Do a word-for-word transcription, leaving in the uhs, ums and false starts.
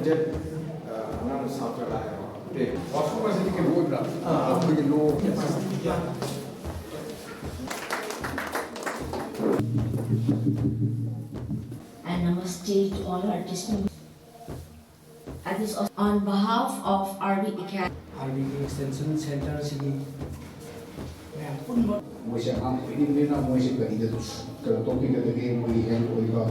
ꯑꯉꯥꯡ ꯁꯥꯇ꯭ꯔ ꯂꯥꯛꯑꯦꯕ꯫ ꯑꯦ, ꯋꯥꯁꯔꯨꯝ ꯑꯁꯤꯗꯤ ꯀꯩꯅꯣ ꯑꯣꯏꯕ꯭ꯔꯥ? ꯑꯩꯈꯣꯏꯒꯤ ꯂꯣ꯫ And namaste to all our distinguished. At this, on behalf of R D Academy, R D Extension Center ꯁꯤꯒꯤ ꯃꯌꯥꯝ ꯄꯨꯟꯕ ꯃꯣꯏꯁꯦ ꯑꯉꯥꯡ ꯄꯤꯛꯏꯕꯅꯤꯅ ꯃꯣꯏꯁꯦ ꯀꯔꯤꯗ ꯀꯩꯅꯣ ꯇꯧꯕꯤꯒꯗꯒꯦ? ꯃꯣꯏꯒꯤ ꯍꯦꯜꯊ ꯑꯣꯏꯕ